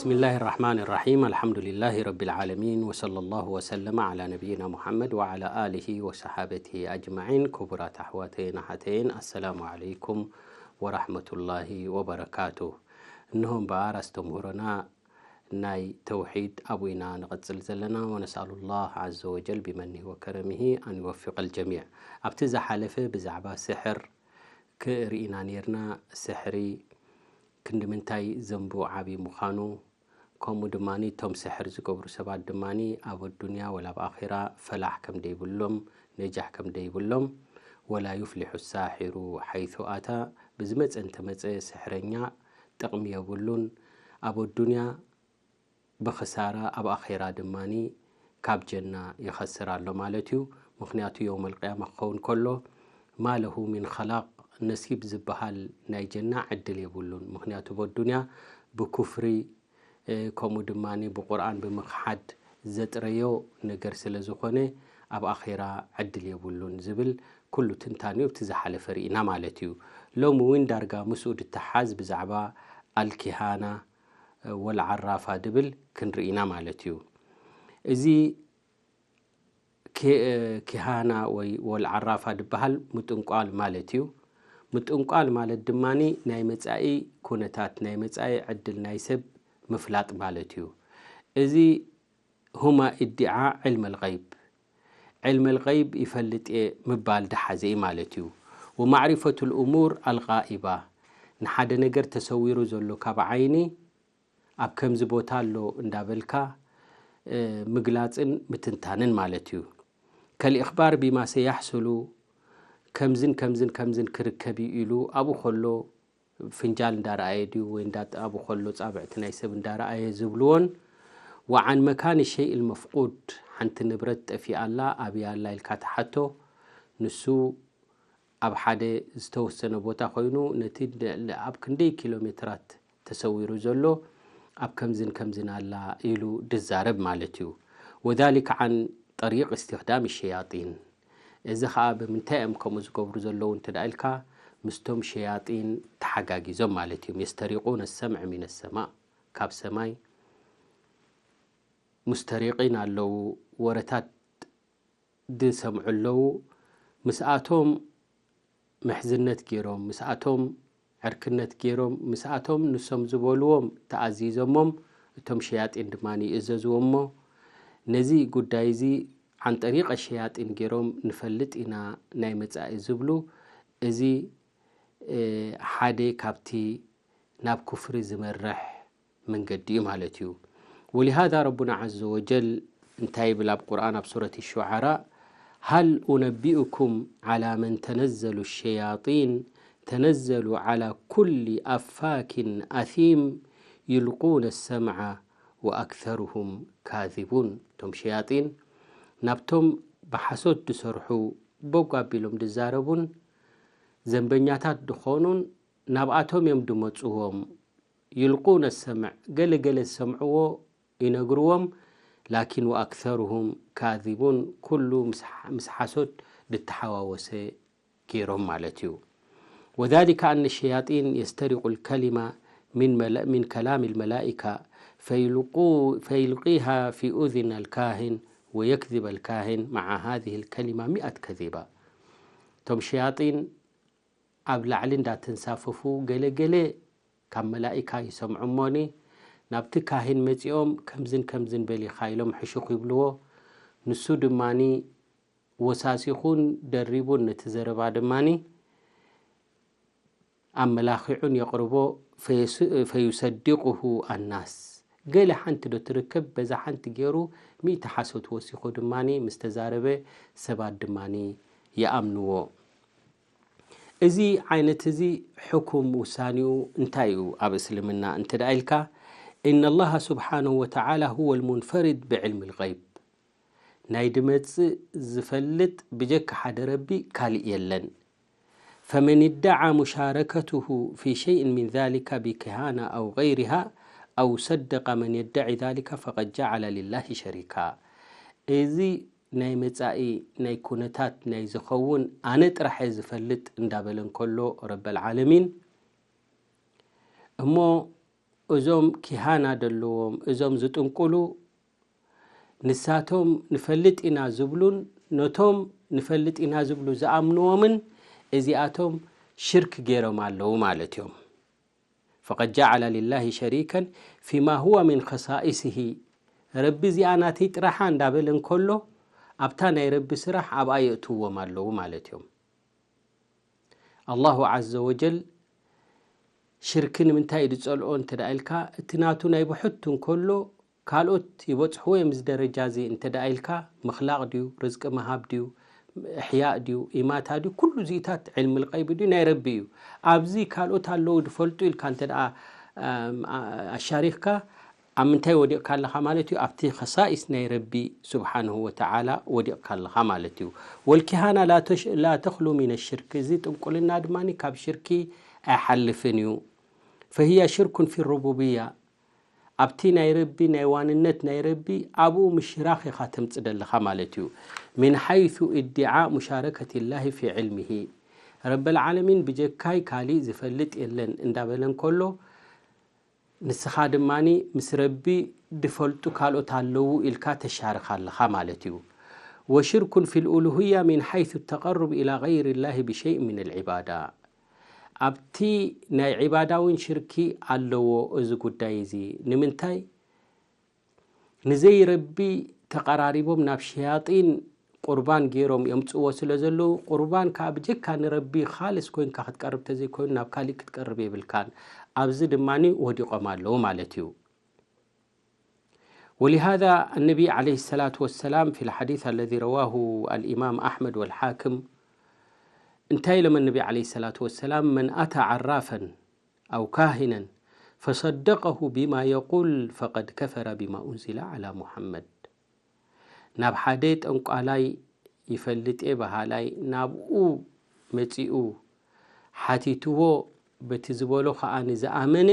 بسم الله الرحمن الرحيم. الحمد لله رب العالمين، وصلى الله وسلم على نبينا محمد وعلى آله وصحابته أجمعين. ክቡራት ኣሕዋተይን ኣሓተይን፣ السلام عليكم ورحمة الله وبركاته. እንሆ እምበኣር ኣስተምህሮና ናይ ተውሒድ ኣብኡ ኢና ንቐጽል ዘለና። ونسأل الله عز وجل بمنه وكرمه أن يوفق الجميع. ኣብቲ ዝሓለፈ ብዛዕባ ስሕር ክርእና ነርና። ስሕሪ ክንዲ ምንታይ ዘንቡ ዓቢ ምዃኑ፣ ከምኡ ድማ እቶም ስሕር ዝገብሩ ሰባት ድማ ኣብ ኣዱንያ ወላ ኣብ ኣኺራ ፈላሕ ከም ደይብሎም፣ ነጃሕ ከም ደይብሎም፣ ولا يفلح الساحر حيث أتى، ብዝመጸ እንተመጸ ስሕረኛ ጥቕሚ የብሉን። ኣብ ኣዱንያ ብኽሳራ፣ ኣብ ኣኼራ ድማ ካብ ጀና ይኸስር ኣሎ ማለት እዩ። ምኽንያቱ የውመል ቅያማ ክኸውን ከሎ ማ ለሁ ሚን ኸላቕ፣ ነሲብ ዝበሃል ናይ ጀና ዕድል የብሉን። ምኽንያቱ በዱንያ ብኩፍሪ፣ እ፣ ከምኡ ድማ ብቁርኣን ብምኽሓድ ዘጥረዮ ነገር ስለ ዝኾነ ኣብ ኣኼራ ዕድል የብሉን ዝብል ኩሉ ትንታኔኡ ኣብቲ ዝሓለፈ ርኢና ማለት እዩ። ሎሚ እውን ዳርጋ ምስኡ ድተሓዝ ብዛዕባ ኣልኪሃና ወልዓራፋ ድብል ክንርኢ ኢና ማለት እዩ። እዚ ኪ-፣ ኪሃና ወይ ወልዓራፋ ድበሃል ምጥንቋል ማለት እዩ። ምጥንቋል ማለት ድማ ናይ መጻኢ ኩነታት፣ ናይ መጻኢ ዕድል ናይ ሰብ ምፍላጥ ማለት እዩ። እዚ ሁማ እዲዓ ዕልመል ገይብ፣ ዕልመል ገይብ ይፈልጥ እየ ምባል ድሓዘ እዩ ማለት እዩ። ወማዕሪፈቱል እሙር ኣልጋኢባ፣ ንሓደ ነገር ተሰዊሩ ዘሎ ካብ ዓይኒ ኣብ ከምዚ ቦታ ኣሎ እንዳበልካ፣ እ፣ ምግላጽን ምትንታንን ማለት እዩ። ከልእኽባር ቢማ ሰያሕስሉ፣ ከምዝን ከምዝን ከምዝን ክርከብ እዩ ኢሉ ኣብኡ ከሎ ፍንጃል እንዳረኣየ ድዩ ወይ እንዳ-፣ ኣብኡ ከሎ ጻብዕቲ ናይ ሰብ እንዳረኣየ ዝብልዎን፣ ወዓን መካን ሸይእ ልመፍቁድ፣ ሓንቲ ንብረት ጠፊኣ ኣላ፣ ኣብያ ኣላ ኢልካ ትሓቶ፣ ንሱ ኣብ ሓደ ዝተወሰነ ቦታ ኮይኑ ነቲ ደ-፣ ለ-፣ ኣብ ክንደይ ኪሎ ሜትራት ተሰዊሩ ዘሎ ኣብ ከምዝን ከምዝን ኣላ ኢሉ ድዛረብ ማለት እዩ። ወዛሊከ ዓን ጠሪቅ እስትኽዳም ሸያጢን። እዚ ኸኣ ብምንታይ እዮም ከምኡ ዝገብሩ ዘለዉ እንተ ደኣ ኢልካ፣ ምስቶም ሸያጢን ተሓጋጊዞም ማለት እዮም። የስተሪቁነ ሰምዐ ሚነ ሰማእ፣ ካብ ሰማይ ሙስተሪቂን ኣለዉ፣ ወረታት ድሰምዑ ኣለዉ። ምስኣቶም ምሕዝነት ገይሮም፣ ምስኣቶም ዕርክነት ገይሮም፣ ምስኣቶም ንሶም ዝበልዎም ተኣዚዞሞም፣ እቶም ሸያጢን ድማ ይእዘዝዎ እሞ፣ ነዚ ጉዳይ እዚ ዓን ጠሪቀ ሸያጢን ገይሮም ንፈልጥ ኢና ናይ መጻኢ ዝብሉ፣ እዚ፣ እ፣ ሓደ ካብቲ ናብ ኩፍሪ ዝመርሕ መንገዲ እዩ ማለት እዩ። ወሊሃዛ ረቡና ዐዘ ወጀል እንታይ ይብል ኣብ ቁርኣን ኣብ ሱረት ሹዓራ፣ ሀል ኡነቢኡኩም ዐላ መን ተነዘሉ ሸያጢን ተነዘሉ ዐላ ኩሊ ኣፋኪን ኣሲም ዩልቁነ ሰምዐ ወኣክሰሩሁም ካዚቡን። እቶም ሸያጢን ናብቶም ብሓሶት ዝሰርሑ፣ ቦግ ኣቢሎም ዝዛረቡን ዘንበኛታት ዝኾኑን ናብኣቶም እዮም ድመጽዎም። ዩልቁነ ሰምዕ፣ ገለ ገለ ዝሰምዕዎ ይነግርዎም፣ ላኪን ወኣክሰሩሁም ካዚቡን፣ ኩሉ ምስ፣ ምስ ሓሶት ድተሓዋወሰ ገይሮም ማለት እዩ። ወዛሊከ ኣነ ሸያጢን የስተሪቁ ልከሊማ ሚን መላ-፣ ሚን ከላም ልመላኢካ ፈይልቁ-፣ ፈይልቂሃ ፊ ኡዝን ኣልካህን ወየክዚበ ልካህን መዓ ሃዚህ ልከሊማ ሚኣት ከዚባ። እቶም ሸያጢን ኣብ ላዕሊ እንዳተንሳፈፉ ገለ ገለ ካብ መላኢካ ይሰምዑ እሞኒ፣ ናብቲ ካህን መጺኦም ከምዝን ከምዝን በል ኢኻ ኢሎም ሕሹኽ ይብልዎ። ንሱ ድማኒ ወሳሲኹን ደሪቡን ነቲ ዘረባ ድማኒ ኣመላኺዑን የቕርቦ። ፈየስ-፣ ፈዩሰድቁሁ ኣናስ። ገለ ሓንቲ ዶ ትርከብ፣ በዛ ሓንቲ ገይሩ ሚእቲ ሓሶት ወሲኹ ድማኒ ምስ ተዛረበ ሰባት ድማኒ ይኣምንዎ። እዚ ዓይነት እዚ ሕኩም ውሳኔኡ እንታይ እዩ ኣብ እስልምና እንተ ደኣ ኢልካ፣ إن الله سبحانه وتعالى هو المنفرد بعلم الغيب። ናይ ድመጽእ ዝፈልጥ ብጀካ ሓደ ረቢ ካልእ የለን። فمن ادعى مشاركته في شيء من ذلك بكهانة أو غيرها أو صدق من يدعي ذلك فقد جعل لله شريكا። እዚ ናይ መጻኢ ናይ ኩነታት ናይ ዝኸውን ኣነ ጥራሕ እየ ዝፈልጥ እንዳበለ እንከሎ ረበል ዓለሚን እሞ እዞም ኪሃና ዘለዎም፣ እዞም ዝጥንቁሉ፣ ንሳቶም ንፈልጥ ኢና ዝብሉን ነቶም ንፈልጥ ኢና ዝብሉ ዝኣምንዎምን፣ እዚኣቶም ሽርክ ገይሮም ኣለዉ ማለት እዮም። فقد جعل لله شريكا فيما هو من خصائصه። ረቢ እዚኣ ናተይ ጥራሓ እንዳበለ እንከሎ፣ ኣብታ ናይ ረቢ ስራሕ ኣብኣ የእትዎም ኣለዉ ማለት እዮም። ኣላሁ ዓዘ ወጀል ሽርኪ ንምንታይ እዩ ዝጸልኦ እንተ ደኣ ኢልካ፣ እቲ ናቱ ናይ ብሕቱ እንከሎ፣ ካልኦት ይበጽሕዎ እዮም እዚ ደረጃ እዚ እንተ ደኣ ኢልካ፣ ምኽላቕ ድዩ፣ ርዝቂ ምሃብ ድዩ፣ እሕያእ ድዩ፣ ኢማታ ድዩ፣ ኩሉ እዚኢታት ዕልሚ ልቀይቢ ድዩ፣ ናይ ረቢ እዩ። ኣብዚ ካልኦት ኣለዉ ዝፈልጡ ኢልካ እንተ ደኣ፣ ኣም፣ ኣ-፣ ኣሻሪኽካ፣ ኣብ ምንታይ ወዲቕካ ኣለኻ ማለት እዩ? ኣብቲ ኸሳኢስ ናይ ረቢ ስብሓንሁ ወተዓላ ወዲቕካ ኣለኻ ማለት እዩ። ወልኪሃና ላ ተሽ-፣ ላ ተኽሉ ሚነ ሽርክ፣ እዚ ጥንቁልና ድማ ካብ ሽርኪ ኣይሓልፍን እዩ። ፈህያ ሽርኩን ፊ ሩቡብያ፣ ኣብቲ ናይ ረቢ፣ ናይ ዋንነት ናይ ረቢ፣ ኣብኡ ምሽራኽ ኢኻ ተምጽእ ዘለኻ ማለት እዩ። ምን ሓይሱ እድዓ ሙሻረከት ላሂ ፊ ዕልሚሂ፣ ረበል ዓለሚን ብጀካይ ካሊእ ዝፈልጥ የለን እንዳበለ እንከሎ፣ ንስኻ ድማ ምስ ረቢ ድፈልጡ ካልኦት ኣለዉ ኢልካ ተሻርኽ ኣለኻ ማለት እዩ። ወሽርኩን ፊ ልኡሉህያ ምን ሓይሱ ተቀሩብ ኢላ ገይሪ ላሂ ብሸይእ ምን ልዕባዳ፣ ኣብቲ ናይ ዒባዳ እውን ሽርኪ ኣለዎ እዚ ጉዳይ እዚ። ንምንታይ? ንዘይ ረቢ ተቐራሪቦም ናብ ሸያጢን ቁርባን ገይሮም የምጽዎ ስለ ዘለዉ፣ ቁርባን ከኣ ብጀካ ንረቢ ኻልስ ኮይንካ ክትቀርብ ተዘይኮይኑ ናብ ካሊእ ክትቀርብ የብልካን። ኣብዚ ድማ ወዲቖም ኣለዉ ማለት እዩ። ولهذا النبي عليه الصلاة والسلام في الحديث الذي رواه الإمام أحمد والحاكم، እንታይ ኢሎም النبي عليه الصلاة والسلام؟ من أتى عرافا أو كاهنا فصدقه بما يقول فقد كفر بما أنزل على محمد። ናብ ሓደ ጠንቋላይ ይፈልጥ እየ በሃላይ ናብኡ መጺኡ ሓቲትዎ፣ በቲ ዝበሎ ከኣ ንዝኣመነ፣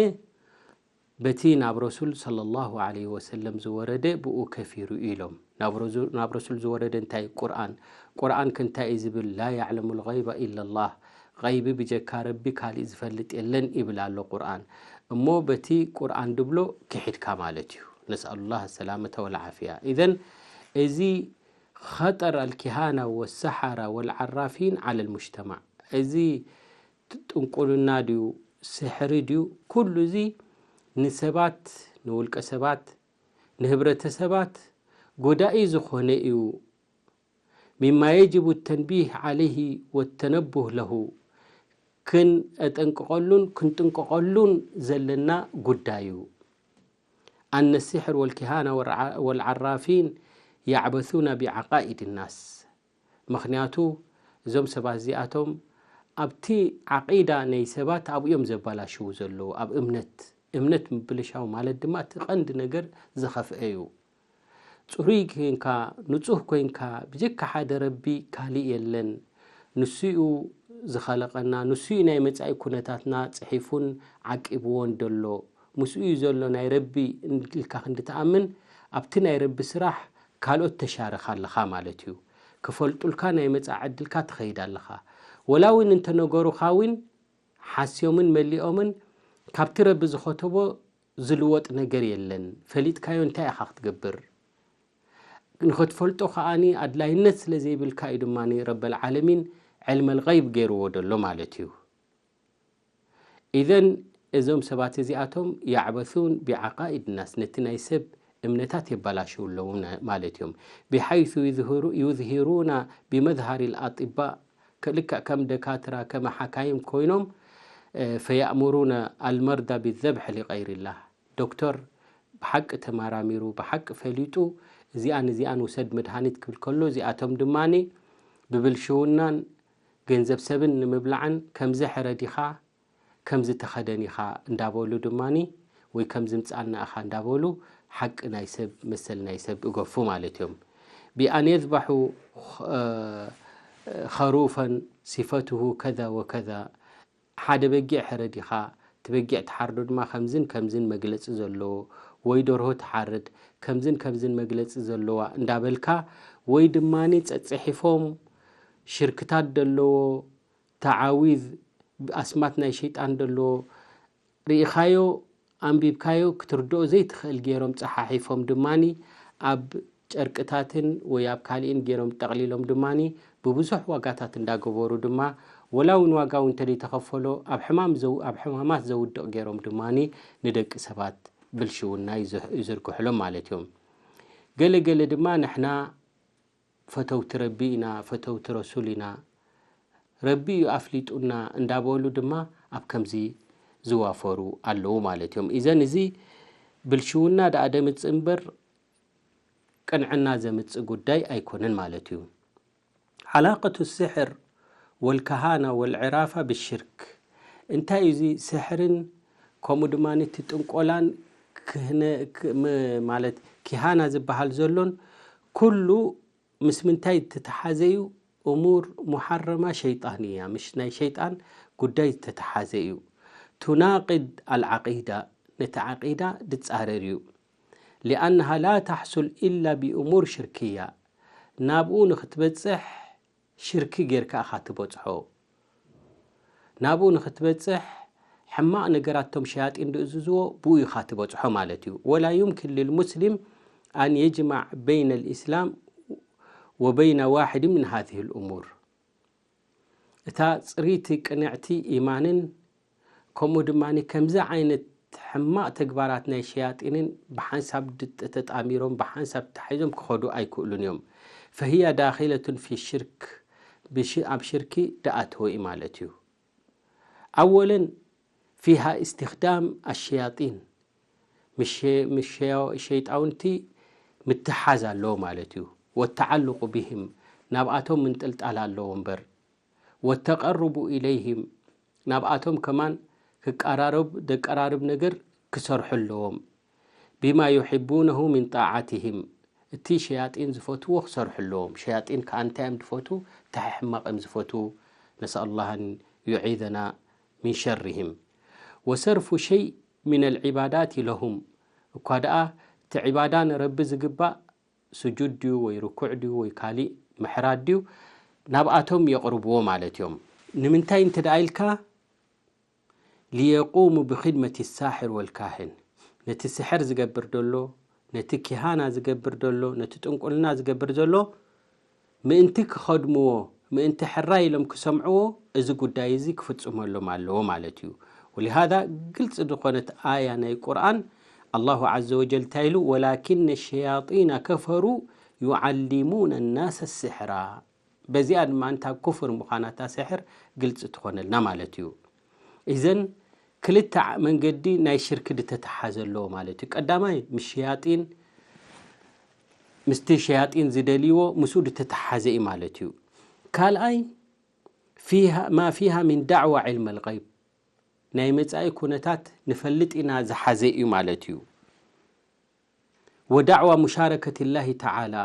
በቲ ናብ ረሱል ሰለላሁ ዐለይሂ ወሰለም ዝወረደ ብኡ ከፊሩ ኢሎም። ናብ ረሱ-፣ ናብ ረሱል ዝወረደ እንታይ? ቁርኣን። ቁርኣን ከ እንታይ እዩ ዝብል? ላ ያዕለሙ ልገይበ ኢለላህ፣ ገይቢ ብጀካ ረቢ ካሊእ ዝፈልጥ የለን ይብል ኣሎ ቁርኣን። እሞ በቲ ቁርኣን ድብሎ ክሒድካ ማለት እዩ። ነስኣሉላህ ሰላመተ ወልዓፍያ። ኢዘን እዚ ኸጠር ኣልኪሃና ወሰሓራ ወልዓራፊን ዓለ ልሙጅተማዕ፣ እዚ ጥንቁልና ድዩ፣ ስሕሪ ድዩ፣ ኩሉ እዚ ንሰባት፣ ንውልቀ ሰባት፣ ንህብረተሰባት ጎዳኢ ዝኾነ እዩ። ሚማ የጅቡ ተንቢህ ዓለይሂ ወተነቡህ ለሁ፣ ክነጠንቅቐሉን ክንጥንቀቐሉን ዘለና ጉዳይ እዩ። ኣነ ስሕር ወልኪሃና ወልዓ-፣ ወልዓራፊን ያዕበሱና ቢዓቃኢድ ናስ። ምኽንያቱ እዞም ሰባት እዚኣቶም ኣብቲ ዓቂዳ ናይ ሰባት ኣብኡ እዮም ዘባላሽዉ ዘለዉ፣ ኣብ እምነት። እምነት ምብልሻው ማለት ድማ እቲ ቀንዲ ነገር ዝኸፍአ እዩ። ጽሩይ ኮይንካ፣ ንጹህ ኮይንካ፣ ብጀካ ሓደ ረቢ ካሊእ የለን። ንሱ እዩ ዝኸለቐና፣ ንሱ እዩ ናይ መጻኢ ኩነታትና ጽሒፉን ዓቂብዎን ደሎ። ምስኡ እዩ ዘሎ ናይ ረቢ ኢልካ ክንዲ ትኣምን፣ ኣብቲ ናይ ረቢ ስራሕ ካልኦት ተሻርኽ ኣለኻ ማለት እዩ። ክፈልጡልካ ናይ መጻኢ ዕድልካ ትኸይድ ኣለኻ። ወላ እውን እንተነገሩኻ እውን ሓስዮምን መሊኦምን ካብቲ ረቢ ዝኸተቦ ዝልወጥ ነገር የለን። ፈሊጥካዮ እንታይ ኢኻ ክትገብር? ንኽትፈልጦ ከኣኒ ኣድላይነት ስለ ዘይብልካ እዩ ድማ ረበል ዓለሚን ዕልመል ገይብ ገይርዎ ደሎ ማለት እዩ። ኢዘን እዞም ሰባት እዚኣቶም ያዕበሱን ቢዓቃኢድ ናስ፣ ነቲ ናይ ሰብ እምነታት የባላሽው ኣለዉ ና-፣ ማለት እዮም። ቢሓይሱ ዩዝህሩ-፣ ዩዝሂሩና ቢመዝሃሪ ልኣጢባእ፣ ከ-፣ ልክዕ ከም ደካትራ፣ ከመ ሓካይም ኮይኖም፣ እ፣ ፈያእሙሩና ኣልመርዳ ቢዘብሒ ሊገይሪላህ። ዶክተር ብሓቂ ተመራሚሩ፣ ብሓቂ ፈሊጡ፣ እዚኣን እዚኣን ውሰድ መድሃኒት ክብል ከሎ፣ እዚኣቶም ድማኒ ብብልሽውናን ገንዘብ ሰብን ንምብላዕን ከምዚ ሕረድ ኢኻ፣ ከምዚ ተኸደን ኢኻ እንዳበሉ ድማኒ፣ ወይ ከምዚ ምጽኣና ኢኻ እንዳበሉ፣ ሓቂ ናይ ሰብ፣ መሰል ናይ ሰብ እገፉ ማለት እዮም። ቢኣን የዝባሑ፣ ኸ-፣ ኸሩፈን ሲፈትሁ ከዛ ወከዛ፣ ሓደ በጊዕ ሕረድ ኢኻ፣ እቲ በጊዕ ትሓርዶ ድማ ከምዝን ከምዝን መግለጺ ዘለዎ፣ ወይ ደርሆ ትሓርድ፣ ከምዝን ከምዝን መግለጺ ዘለዋ እንዳበልካ፣ ወይ ድማኒ ጸጽሒፎም ሽርክታት ዘለዎ፣ ተዓዊዝ፣ ኣስማት ናይ ሸይጣን ዘለዎ ርኢኻዮ፣ ኣንቢብካዮ ክትርድኦ ዘይትኽእል ገይሮም ጸሓሒፎም ድማኒ ኣብ ጨርቅታትን ወይ ኣብ ካሊእን ገይሮም ጠቕሊሎም ድማኒ ብብዙሕ ዋጋታት እንዳገበሩ ድማ ወላ እውን ዋጋ እውን እንተደይተኸፈሎ ኣብ ሕማም ዘው-፣ ኣብ ሕማማት ዘውድቕ ገይሮም ድማኒ ንደቂ ሰባት ብልሽውና ይዝ-፣ ይዝርግሕሎም ማለት እዮም። ገለ ገለ ድማ ንሕና ፈተውቲ ረቢ ኢና፣ ፈተውቲ ረሱል ኢና፣ ረቢ እዩ ኣፍሊጡና እንዳበሉ ድማ ኣብ ከምዚ ዝዋፈሩ ኣለዉ ማለት እዮም። ኢዘን እዚ ብልሽውና ደኣ ደምጽእ እምበር ቅንዕና ዘምጽእ ጉዳይ ኣይኮነን ማለት እዩ። ዓላቀቱ ስሕር ወልከሃና ወልዕራፋ ብሽርክ። እንታይ እዩ እዚ ስሕርን ከምኡ ድማ እቲ ጥንቆላን ክህነ-፣ ክ-፣ ም-፣ ማለት ኪሃና ዝበሃል ዘሎን ኩሉ ምስ ምንታይ ዝተተሓዘ እዩ? እሙር ሙሓረማ ሸይጣንያ፣ ምሽ ናይ ሸይጣን ጉዳይ ዝተተሓዘ እዩ። ቱናቅድ ኣልዓቂዳ፣ ነቲ ዓቂዳ ድጻረር እዩ። ሊኣንሃ ላ ታሕሱል ኢላ ብእሙር ሽርክያ፣ ናብኡ ንኽትበጽሕ ሽርኪ ጌርካ ኢኻ ትበጽሖ። ናብኡ ንኽትበጽሕ ሕማቕ ነገራት ቶም ሸያጢን ድእዝዝዎ ብኡ ኢኻ ትበጽሖ ማለት እዩ። ወላ ዩምኪን ልልሙስሊም ኣን የጅማዕ በይነ ልኢስላም ወበይነ ዋሕድ ምን ሃዚህ ልእሙር። እታ ጽሪቲ ቅንዕቲ ኢማንን ከምኡ ድማ ከምዚ ዓይነት ሕማቕ ተግባራት ናይ ሸያጢንን ብሓንሳብ ድ-፣ ተጣሚሮም ብሓንሳብ ተታሒዞም ክኸዱ ኣይክእሉን እዮም። ፈህያ ዳኺለቱን ፊ ሽርክ፣ ብሽ-፣ ኣብ ሽርኪ ደኣተወ እዩ ማለት እዩ። ኣወለን ፊሃ እስትኽዳም ኣሸያጢን፣ ምስ ሸ-፣ ምስ ሸያ-፣ ሸይጣውንቲ ምትሓዝ ኣለዎ ማለት እዩ። ወተዓልቁ ብህም፣ ናብኣቶም ምንጥልጣል ኣለዎ እምበር። ወተቀርቡ ኢለይህም፣ ናብኣቶም ከማን ክቀራረብ፣ ደቀራርብ ነገር ክሰርሑ ኣለዎም። ቢማ ዩሕቡነሁ ሚን ጣዓትህም፣ እቲ ሸያጢን ዝፈትዎ ክሰርሑ ኣለዎም። ሸያጢን ከኣ እንታይ እዮም ዝፈትዉ? እንታይ ሕማቕ እዮም ዝፈትዉ? ነስኣል ላህ ኣን ዩዒዘና ሚን ሸርህም። ወሰርፉ ሸይ ሚን ኣልዒባዳት ለሁም፣ እኳ ደኣ እቲ ዒባዳ ንረቢ ዝግባእ ስጁድ ድዩ ወይ ርኩዕ ድዩ ወይ ካሊእ ምሕራድ ድዩ፣ ናብኣቶም የቕርብዎ ማለት እዮም። ንምንታይ እንተ ደኣ ኢልካ፣ ሊየቁሙ ብኽድመት ሳሕር ወልካህን፣ ነቲ ስሕር ዝገብር ዘሎ፣ ነቲ ኪሃና ዝገብር ዘሎ፣ ነቲ ጥንቁልና ዝገብር ዘሎ ምእንቲ ክኸድምዎ፣ ምእንቲ ሕራይ ኢሎም ክሰምዕዎ፣ እዚ ጉዳይ እዚ ክፍጽመሎም ኣለዎ ማለት እዩ። ወሊሃዛ ግልጺ ዝኾነት ኣያ ናይ ቁርኣን ኣላሁ ዓዘ ወጀል እንታይ ኢሉ? ወላኪነ ሸያጢነ ከፈሩ ዩዓሊሙነ ናሰ ስሕራ። በዚኣ ድማ እንታ ኩፍር ምዃና እታ ስሕር ግልጺ ትኾነልና ማለት እዩ። ኢዘን ክልተ ዓ-፣ መንገዲ ናይ ሽርክ ድተተሓዘ ኣለዎ ማለት እዩ። ቀዳማይ ምስ ሸያጢን፣ ምስቲ ሸያጢን ዝደልይዎ ምስኡ ድተተሓዘ እዩ ማለት እዩ። ካልኣይ ፊሃ፣ ማ ፊሃ ሚን ዳዕዋ ዕልም ኣልገይብ፣ ናይ መጻኢ ኩነታት ንፈልጥ ኢና ዝሓዘ እዩ ማለት እዩ። ወዳዕዋ ሙሻረከት ላሂ ተዓላ፣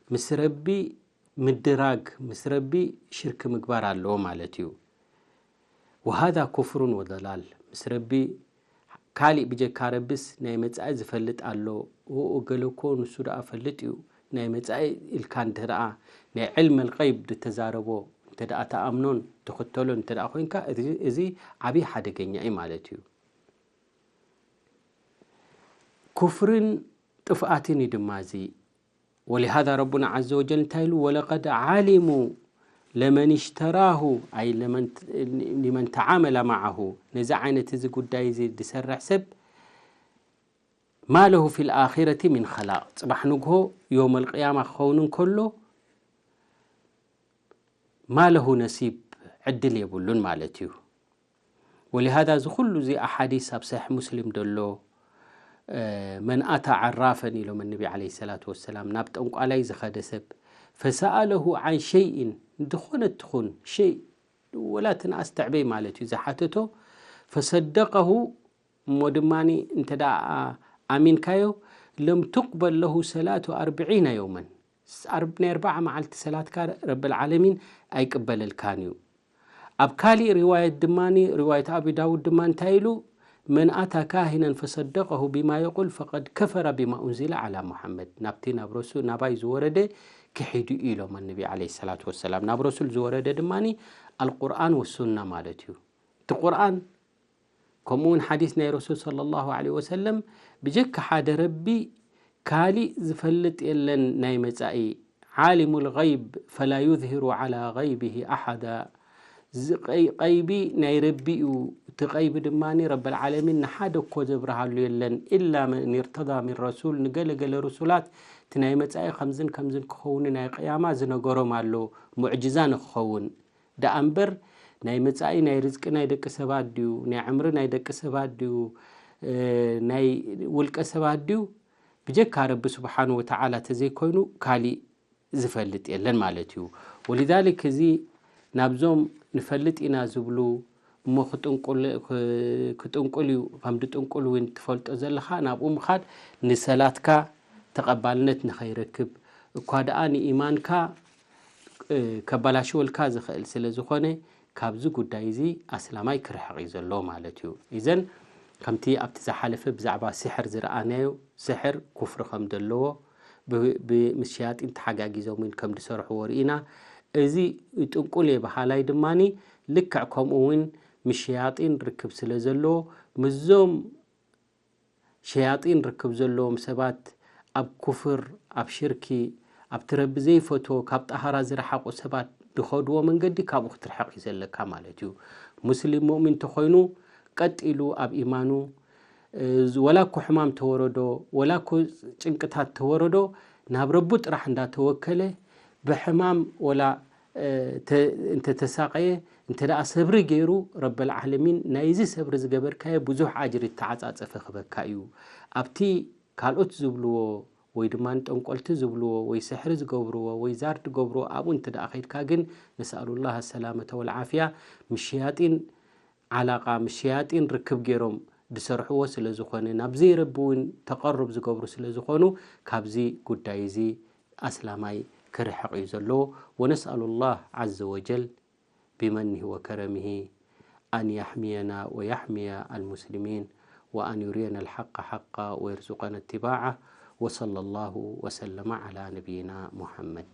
ምስ ረቢ ምድራግ፣ ምስ ረቢ ሽርክ ምግባር ኣለዎ ማለት እዩ። ወሃዛ ኩፍሩን ወደላል፣ ምስ ረቢ ካሊእ ብጀካ ረብስ ናይ መጻኢ ዝፈልጥ ኣሎ፣ ኡኡ ገለ እኮ ንሱ ደኣ ፈልጥ እዩ፣ ናይ መጻኢ ኢልካ እንተ ደኣ ናይ ዕልም ኣልገይብ ድተዛረቦ እንተ ደኣ ተኣምኖን ትኽተሎን እንተ ደኣ ኮይንካ፣ እዚ፣ እዚ ዓብዪ ሓደገኛ እዩ ማለት እዩ። ኩፍርን ጥፍኣትን እዩ ድማ እዚ። ወሊሃዛ ረቡና ዓዘ ወጀል እንታይ ኢሉ? ወለቀድ ዓሊሙ ለመን ሽተራሁ፣ ኣይ ለመን፣ ሊመን ተዓመለ መዓሁ፣ ነዚ ዓይነት እዚ ጉዳይ እዚ ዝሰርሕ ሰብ ማ ለሁ ፊ ልኣኺረቲ ሚን ኸላቕ፣ ጽባሕ ንግሆ ዮም ኣልቅያማ ክኸውን እንከሎ ማ ለሁ ነሲብ፣ ዕድል የብሉን ማለት እዩ። ወሊሃዛ እዚ ኩሉ እዚ ኣሓዲስ ኣብ ሰሒሕ ሙስሊም ደሎ፣ እ፣ መን ኣታ ዓራፈን ኢሎም ነቢ ዓለይሂ ሰላቱ ወሰላም፣ ናብ ጠንቋላይ ዝኸደ ሰብ፣ ፈሰኣለሁ ዓን ሸይእን፣ ዝኾነት ትኹን ሸይ፣ ወላ ትንኣስ ትዕበይ ማለት እዩ፣ ዝሓተቶ፣ ፈሰደቀሁ፣ እሞ ድማኒ እንተ ደኣ ኣሚንካዮ፣ ለም ቱቅበል ለሁ ሰላቱ ኣርብዒነ የውመን፣ ኣርብ-፣ ናይ ኣርብዓ መዓልቲ ሰላትካ ረብል ዓለሚን ኣይቅበለልካን እዩ። ኣብ ካሊእ ሪዋየት ድማኒ፣ ሪዋየት ኣቢ ዳውድ ድማ እንታይ ኢሉ? መን ኣታ ካሂነን ፈሰደቀሁ ቢማ የቁል ፈቀድ ከፈረ ቢማ ኡንዚለ ዓላ ሙሓመድ። ናብቲ ናብ ረሱ-፣ ናባይ ዝወረደ ክሒዱ እዩ ኢሎም ነቢ ዓለይሂ ሰላቱ ወሰላም። ናብ ረሱል ዝወረደ ድማኒ ኣልቁርኣን ወሱና ማለት እዩ። እቲ ቁርኣን ከምኡ እውን ሓዲስ ናይ ረሱል ሰለላሁ ዐለይሂ ወሰለም ብጀካ ሓደ ረቢ ካሊእ ዝፈልጥ የለን ናይ መጻኢ ዓሊሙል ገይብ ፈላ ዩዝሂሩ ዐላ ገይብሂ ኣሓዳ። እዚ ቀይ- ቀይቢ ናይ ረቢ እዩ። እቲ ቀይቢ ድማ ረበል ዓለሚን ንሓደ እኮ ዘብርሃሉ የለን ኢላ መን ኢርተዳ ሚን ረሱል፣ ንገለገለ ርሱላት እቲ ናይ መጻኢ ከምዝን ከምዝን ክኸውን ናይ ቅያማ ዝነገሮም ኣሎ፣ ሙዕጅዛ ንክኸውን። ደኣ እምበር ናይ መጻኢ ናይ ርዝቂ ናይ ደቂ ሰባት ድዩ፣ ናይ ዕምሪ ናይ ደቂ ሰባት ድዩ፣ ናይ ውልቀ ሰባት ድዩ፣ ብጀካ ረቢ ስብሓን ወተዓላ ተዘይኮይኑ ካሊእ ዝፈልጥ የለን ማለት እዩ። ወሊዛሊክ እዚ ናብዞም ንፈልጥ ኢና ዝብሉ እሞ ክጥንቁል እዩ፣ ከም ድጥንቁል እውን ትፈልጦ ዘለኻ ናብኡ ምኻድ ንሰላትካ ተቐባልነት ንኸይረክብ እኳ ደኣ ንኢማንካ ከበላሽወልካ ዝኽእል ስለ ዝኾነ ካብዚ ጉዳይ እዚ ኣስላማይ ክርሕቕ እዩ ዘሎ ማለት እዩ። ኢዘን ከምቲ ኣብቲ ዝሓለፈ ብዛዕባ ስሕር ዝረኣናዮ ስሕር ኩፍሪ ከም ዘለዎ ብ- ብ- ምስ ሸያጢን ተሓጋጊዞም እውን ከም ዝሰርሕዎ ርኢና። እዚ ጥንቁል እየ በሃላይ ድማ ልክዕ ከምኡ እውን ምስ ሸያጢን ርክብ ስለ ዘለዎ ምስዞም ሸያጢን ርክብ ዘለዎም ሰባት ኣብ ኩፍር፣ ኣብ ሽርኪ፣ ኣብቲ ረቢ ዘይፈትዎ ካብ ጣሃራ ዝረሓቑ ሰባት ዝኸድዎ መንገዲ ካብኡ ክትርሕቕ እዩ ዘለካ ማለት እዩ። ሙስሊም ሙእሚን ተኾይኑ ቀጢሉ ኣብ ኢማኑ ወላ እኮ ሕማም ተወረዶ ወላ እኮ ጭንቅታት ተወረዶ ናብ ረቡ ጥራሕ እንዳተወከለ ብሕማም ወላ እንተተሳቀየ እንተ ደኣ ሰብሪ ገይሩ ረበል ዓለሚን ናይዚ ሰብሪ ዝገበርካዮ ብዙሕ ኣጅሪ ተዓጻጸፈ ክበካ እዩ። ኣብቲ ካልኦት ዝብልዎ ወይ ድማ ጠንቆልቲ ዝብልዎ ወይ ስሕሪ ዝገብርዎ ወይ ዛር ዝገብርዎ ኣብኡ እንተ ደኣ ከይድካ ግን ነስኣሉላህ ሰላመተ ወልዓፍያ ምስ ሸያጢን ዓላቃ ምስ ሸያጢን ርክብ ገይሮም ዝሰርሕዎ ስለ ዝኾነ ናብ ዘይረቢ እውን ተቐርብ ዝገብሩ ስለ ዝኾኑ ካብዚ ጉዳይ እዚ ኣስላማይ ክርሕቕ እዩ ዘለዎ። ونسأل الله عز وجل بمنه وكرمه أن يحمينا ويحمي المسلمين وأن يرينا الحق حقا ويرزقنا اتباعه وصلى الله وسلم على نبينا محمد.